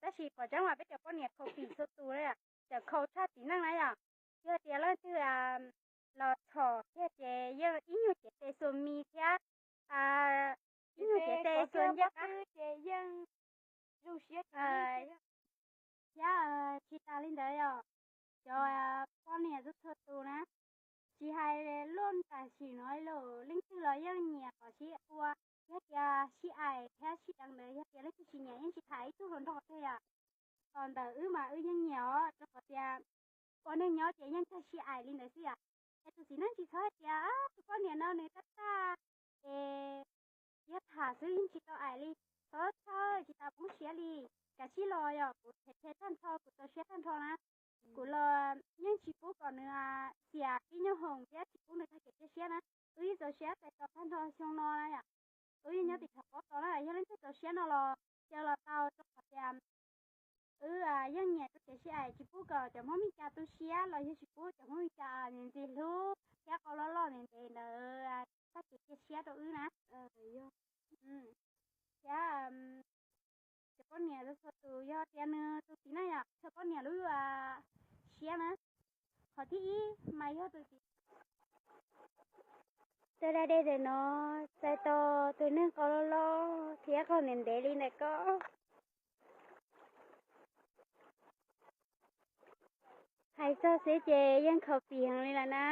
Tab sis pom tseeb mas peb cov poj niam khaus pim txhua tus na, cov khaus tshaj txiv neej na yom. Yog tias leej twg los txhom thiab ces yeej ib nyuag cev tes xuas mis thiab, ib nyuag cev tes xuas ncaj qab ces yeej zoo siab thiab. Tsis tas li ntawd yom, cov poj niam txhua txhua tus na, tsis hais luaj tam sim no los leej twg los yeej nyiam kom sib ua, yog tias sib aim thiab sib deev ntawd, yog tias leej twg tsis nyiam yeej tsis tham ib tug hluas nraug tiag yom. Ho ntawm wb mas wb yeej nyiam os, rau qhov tias ua neeg nyob ces yeej kawg sib aim li ntawd xwb yom. Es tus txiv neej tsis txhob hais tias tus poj niam no nws tab tag es yog tham xwb yeej tsis tau aim li, txhob txhawj tsis tau poob siab li. Kav tsij los yom, kuv them them tag nrho, kuv txaus siab tag nrho na. Kuv los yeej tsis pub kom nws xiam tib nyuag hoom thiab tsis pub nws tag kev cia siab na. Wb yeej txaus siab tais tos tag nrho xyoo no na yom. Wb yeej nyob tim Thaj Pob tos na, yog leej twg txaus siab no los cia los tau, rau qhov tias wb yeej nyiam tu kev sib aim, tsis pub kom cov Hmoob Mes Kas tu siab los yog tsis pub cov Hmoob Mes Kas ntxim hlub thiab qau loj loj ntev ntev ntawd tag kev cia siab rau wb na. Thiab cov poj niam txhua tus, yog tias nws tus txiv neej yom, txhua poj niam lub siab na. Qhov thib ib mas yog tus txiv, tau da dej ntawm no, txais tau tus neeg qau loj loj thiab qau ntev ntev li ntawm koj. Hais txog xwb ces yeej khaus pim heev li lawm na.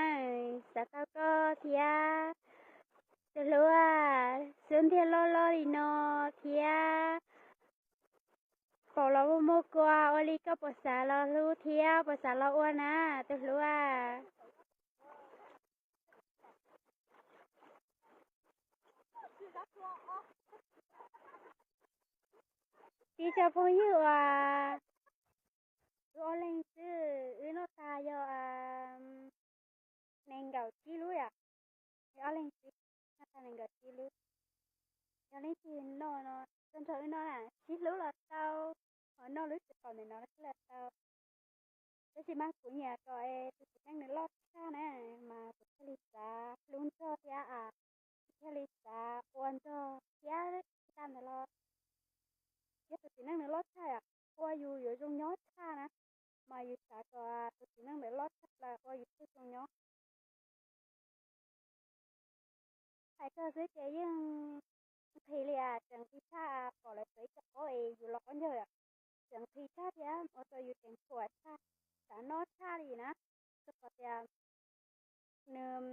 Xav tau koj thiab tus hlub, xub ntiag loj loj li no thiab pom los muaj muaj kua, ua li koj puas xav los hlub thiab puas xav los ua na, tus hlub a? Tib tsoom phooj ywg uas wb ob leeg xwb, wb noj tag yog nees nkaum tsib lub yom. Wb ob leeg xwb noj tag nees nkaum tsib lub. Yog leej twg noj no, tag nrho wb noj na, sib hlub los tau, ho noj lub txiv qaub ntawm no los tau. Tab sis mas kuv nyiam kom tus txiv neej nws loj tshaj na, mas kuv thiaj li xav hlub nrog thiab, kuv thiaj li xav ua nrog thiab. Tsis tas ntawd los yog tus txiv neej nws loj tshaj, ua yus yuav zoo nyob tshaj na, mas yus xav kom tus txiv neej ntawd loj tshaj plaws ua yus thiaj zoo nyob. Hais txog xwb ces yeej nqhis li, tseem nqhis tshaj pom lawv txawv ib co qaub es yus los qaub ncaug, tseem nqhis tshaj thiab ua rau yus tseem thuam tshaj, xav noj tshaj li na. Rau qhov tias nws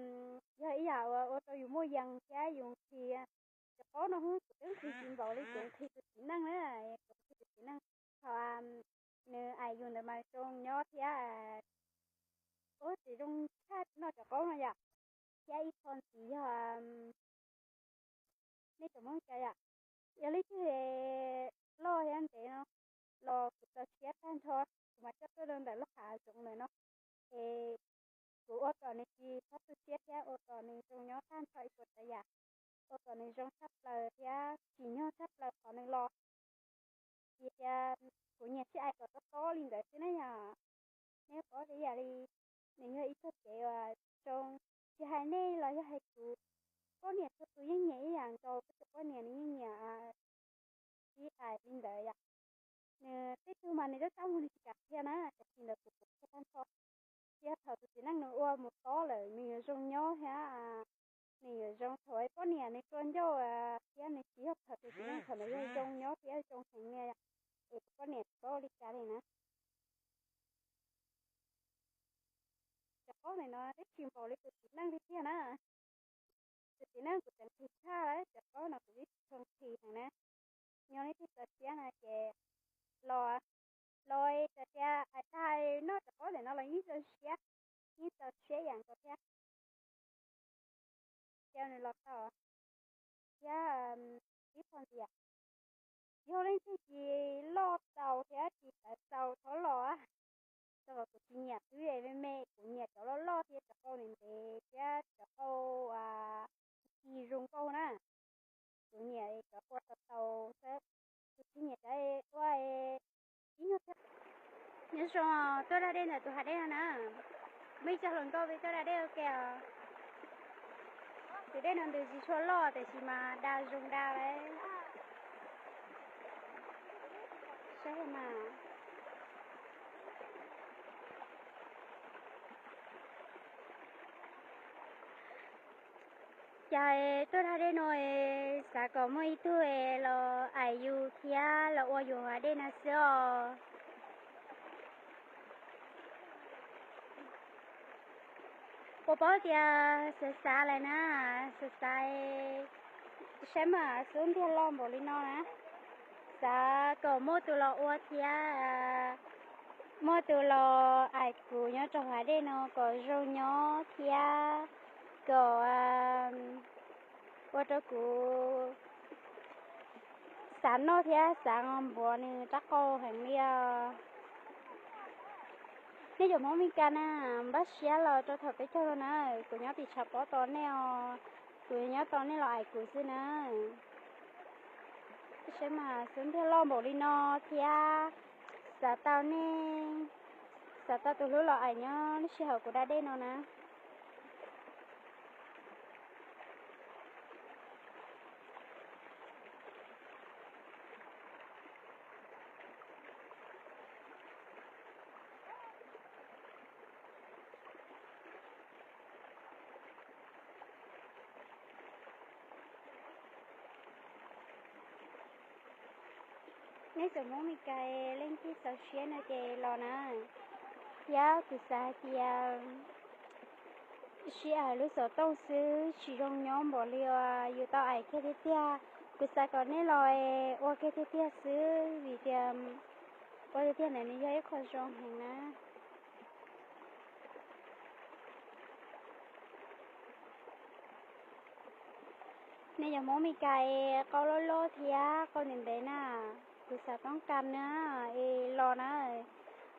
yog ib yam uas ua rau yus muaj yees thiab yus nqhis cov qaub no. Kuv twb nqhis tsis npaum li kuv nqhis tus txiv neej na, kuv nqhis tus txiv neej. Thaum nws aim yus ntawd mas zoo nyob thiab, ua tsis zoo tshaj noj cov qaub no yom. Thiab ib qho ntxiv yog nej cov Hmoob cas yom, yog leej twg loj thiab ntev no los kuv txaus siab tag nrho, kuv mam coj tuaj rau ntawm lub hav zoov ntawm no. Es kuv ua kom nws tsis txhob tu siab thiab ua kom nws zoo nyob tag nrho ib puas tsav yam, ua kom nws zoo tshaj plaws thiab tsim nyog tshaj plaws qhov nws los. Vim tias kuv nyiam sib aim kom tob tob li ntawd xwb na yom. Nej paub tias ib yam li nws yog ib txoj kev uas zoo, tsis hais nej los yog hais kuv, poj niam txhua tus yeej nyiam ib yam nkaus, peb cov poj niam nws yeej nyiam sib aim li ntawd yom. Nws tej tug mas nws tab txaj muag nws tsis kam qhia na, tab sis ntawm kuv kuv qhia tag nrho. Tsis yog thaum tus txiv neej nws ua mus tob lawm nws yuav zoo nyob thiab, nws yuav zoo thaum poj niam nws tua ncauj thiab nws tsis yog thaum tus txiv neej thaum ntawd yog zoo nyob thiab zoo heev li, es tus poj niam tsis paub ua li cas li na. Cov qaub ntawm no twb tsis npaum li tus txiv neej li tiag na. Tus txiv neej kuv tseem nqhis tshaj lawm, cov qaub no kuv twb tsis tshua nqhis heev na. Yog leej twg txaus siab no ces los, los txawm tias hais tag noj cov qaub ntawm no los yeej txaus siab, yeej txaus siab ib yam nkaus thiab. Cia nws los tau thiab. Ib qho ntxiv, yog leej twg tsis loj txaus thiab tsis txawj txaus thov los, rau qhov kuv tsis nyiam twb me me, kuv nyiam cov loj loj thiab cov qau ntev ntev thiab cov qau ci zoo nkauj na. Kuv nyiam cov qau tau tau xwb, kuv tsis nyiam cov ua ib nyuag thiab. Nyob zoo, tuaj da dej ntawm tus hav dej no na. Muaj ib co hluas nkauj peb tuaj da dej ua ke os. Tus dej no ntws tsis tshua loj tiam sis mas da zoo da lawm. Saib mas. Cas tuaj da dej no es xav kom muaj ib tug es los aim yus thiab los ua yus hav dej no xwb os. Puas paub tias xav xav lawm na, xav xav saib mas xub ntiag loj npaum li no na. Xav kom muaj tus los ua thiab muaj tus los aim kuv nyob rau hav dej no kom zoo nyob thiab kom ua rau kuv xav noj thiab xav npuav nws rab qau heev li os. Nej cov Hmoob Mes Kas na, npaj siab los rau thaum peb caug no na, kuv nyob tim tshav pob tos nej os, kuv nyob tos nej los aim kuv xwb na. Saib mas xub ntiag loj npaum li no thiab xav tau nej, xav tau tus hlub los aim nyob lub sij hawm kuv da dej no na. Nej cov Hmoob Mes Kas leej twg txaus siab no ces los na. Thiab kuv xav hais tias sib aim lub xov tooj xwb tsis zoo nyob npaum li uas yus tau aim kiag tiag tiag. Kuv xav kom nej los ua kiag tiag tiag xwb vim tias ua tiag tiag ntawd nws yog ib qho zoo heev na. Nej cov Hmoob Mes Kas es qau loj loj thiab qau ntev ntev na, kuv xav toob kas na, es los na,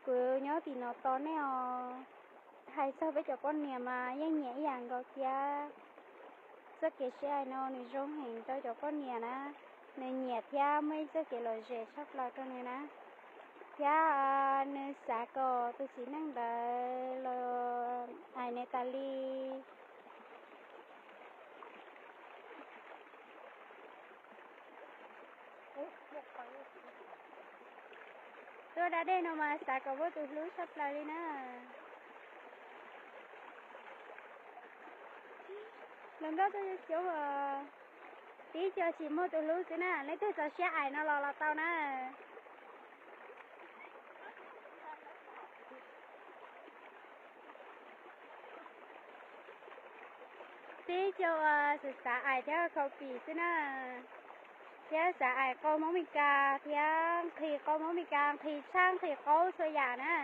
kuv nyob tim no tos nej os. Hais txog peb cov poj niam mas yeej nyiam ib yam nkaus thiab. Txoj kev sib aim no nws zoo heev rau cov poj niam na, nws nyiam thiab muaj ib txoj kev lom zem tshaj plaws rau nws na. Thiab nws xav kom tus txiv neej ntawd los aim nws tas li. Tuaj da dej no mas xav kom muaj tus hlub tshaj plaws li na. Hluas nkauj tuaj xyoob os, tib co tsis muaj tus hlub xwb na, leej twg txaus siab aim no los los tau na. Tib co uas xav xav aim thiab khaus pim xwb na, thiab xav aim qau Hmoob Mes Kas thiab nqhis qau Hmoob Mes Kas, nqhis tshaj nqhis qaub txhua yam na.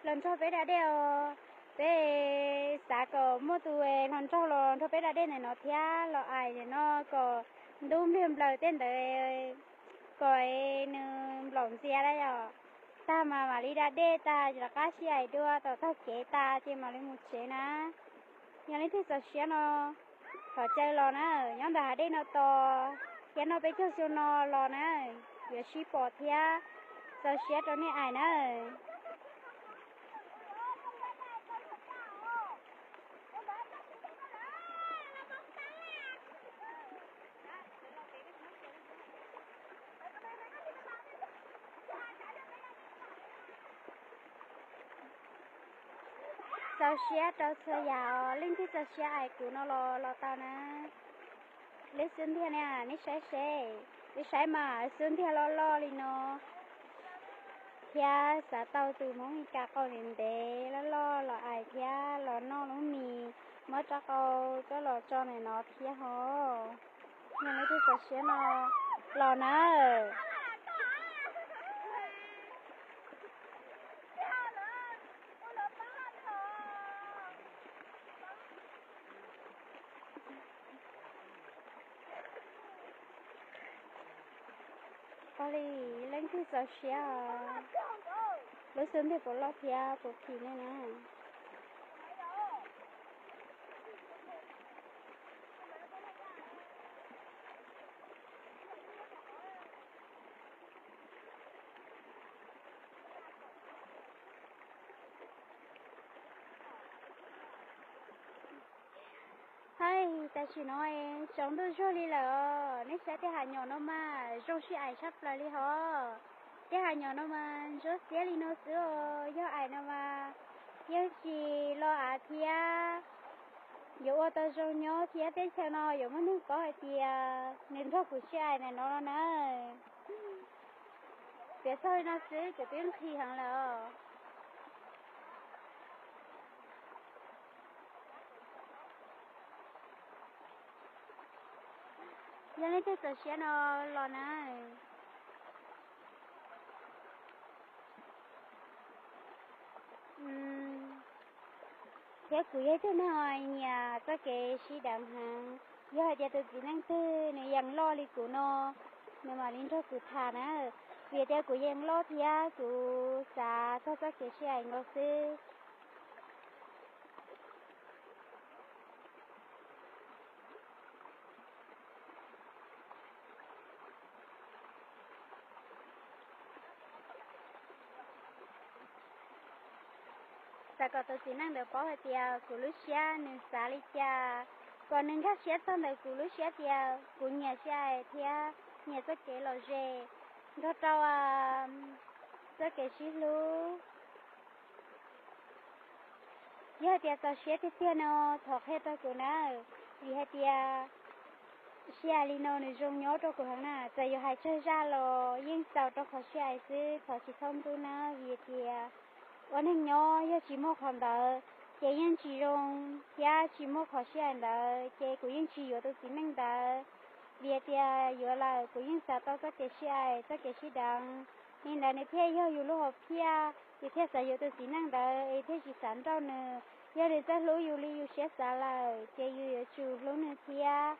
Los nrog peb da dej os, peb xav kom muaj tus los nrog los nrog peb da dej ntawm no thiab los aim ntawm no kom ntub npliag nplaws tej ntawd, kom nws nplaum ntxias lawm yom. Tag mas mam li da dej tag rov qab sib aim dua tom taug kev tas ces mam li mus tsev na. Yog leej twg txaus siab no thov caw los na, nyob ntawm hav dej no tos, thiab noj peb caug xyoo no los na, yuav sib pom thiab. Txaus siab rau nej aim na. Txaus siab rau txhua yam os, leej twg txaus siab aim kuv no los los tau na. Lub xub ntiag na, nej saib seb, nej saib mas xub ntiag loj loj li no, thiab xav tau tus Hmoob Mes Kas qau ntev ntev loj loj los aim thiab los noj lub mis, muab rab qau coj los tso ntawm no thiab hos. Yog leej twg txaus siab no los na. Ua li, leej twg txaus siab os, lub xub ntiag puas loj thiab puas phim ne na. Hais Tam sim no tsaus ntuj zuag li lawm os, nej saib tej hav nyom no mas zoo sib aim tshaj plaws li hos. Tej hav nyom no mas ntsuab xiab li no xwb os, yog aim no mas yeej tsis lo av thiab, yuav ua tau zoo nyob thiab teb chaws no yuav muaj neeg paub hais tias nws nrog kuv sib aim ntawm no los na. Piav txog li no xwb kuv twb nqhis heev lawm os. Yog leej twg txaus siab no los na. Thiab kuv yog ib tug neeg nyiam txoj kev sib deev heev. Yog hais tias tus txiv neej twg nws yeej loj li kuv no, nws mam li nrog kuv tham na, vim tias kuv yeej loj thiab kuv xav txog txoj kev sib aim nkaus xwb. Xav kom tus txiv neej ntawd paub hais tias kuv lub siab nws xav li cas, kom nws nkag siab txog ntawm kuv lub siab tias kuv nyiam sib aim thiab nyiam txoj kev lom zem nrog rau txoj kev sib hlub. Yog hais tias txaus siab tiag tiag no, thov qhia rau kuv na, vim hais tias sib aim li no nws zoo nyob rau kuv heev na. Txawm yuav hais tsawg zaj los yeej xaus rau qhov sib aim xwb, thov tsis txhob ntxub na, vim tias ua neeg nyob yog tsis muaj qhov ntawd ces yeej tsis zoo, thiab tsis muaj qhov sib aim ntawd ces kuv yeej tsis yuav tus txiv neej ntawd. Vim hais tias yuav lawm kuv yeej xav tau txoj kev sib aim, txoj kev sib deev. Li ntawd nws thiaj yog yus lub hom phiaj, yus thiaj xav yuav tus txiv neej ntawd es thiaj tsis xav nrauj nws. Yog nws txawj hlub yus li yus siab xav lawm ces yus yuav tsum hlub nws thiab.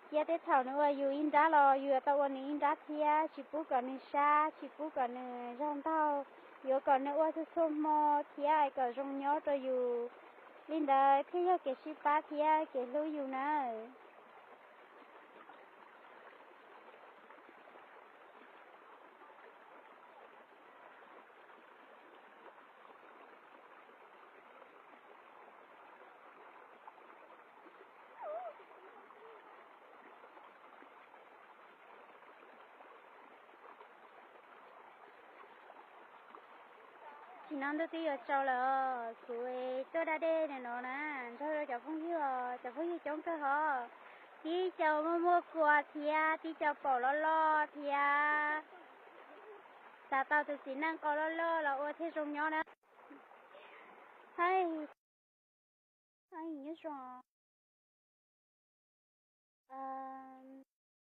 Cia tej thaum nws ua yus ib nrab los yus yuav tau ua nws ib nrab thiab, tsis pub kom nws sab, tsis pub kom nws zog ntaug, yuav kom nws ua txhua txhua hmo thiab kom zoo nyob rau yus. Li ntawd thiaj yog kev sib pab thiab kev hlub yus nawb. Tsis no ntuj twb yuav tsaus lawm, kuv tuaj da dej no na, nrog cov phooj ywg, cov phooj ywg coob kawg hos. Tib co muaj muaj kua thiab tib co paum loj loj thiab. Xav tau tus txiv neej qau loj loj los ua thiaj zoo nyob na. Hais, nyob zoo.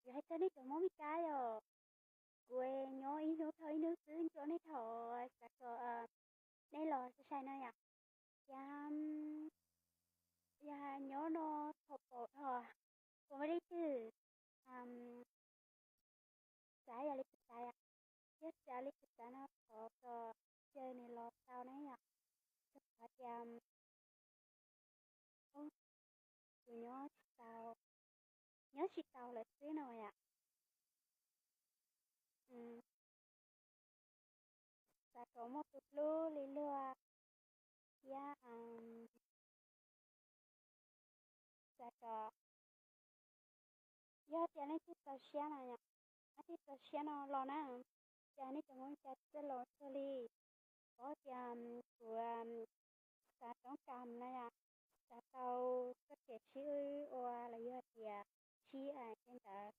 Yuav hais txog nej cov Hmoob Mes Kas yom, kuv nyob ib hnub dhau ib hnub xwb ntsia nej thaum, xav kom nej los sai sai no yom. Yog, yog nyob no thaum pom dhos, kuv muaj leej twg xav yam li kuv xav, yog xav li kuv xav no thov kom caw nws los tau na yom. Rau qhov tias kuv nyob tsis tau, nyob tsis tau lawm xwb no yom. Xav kom muaj tus hlub li luag thiab. Xav kom, yog tias leej twg txaus siab no yom, leej twg txaus siab no los na, cas nej cov Hmoob Mes Kas txawj los txog li. Paub tias kuv xav toob kas no yom, xav tau txoj kev sib ua los yog tias sib aim li ntawd,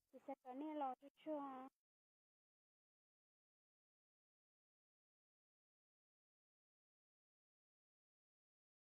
kuv xav kom nej los tsuag tsuag.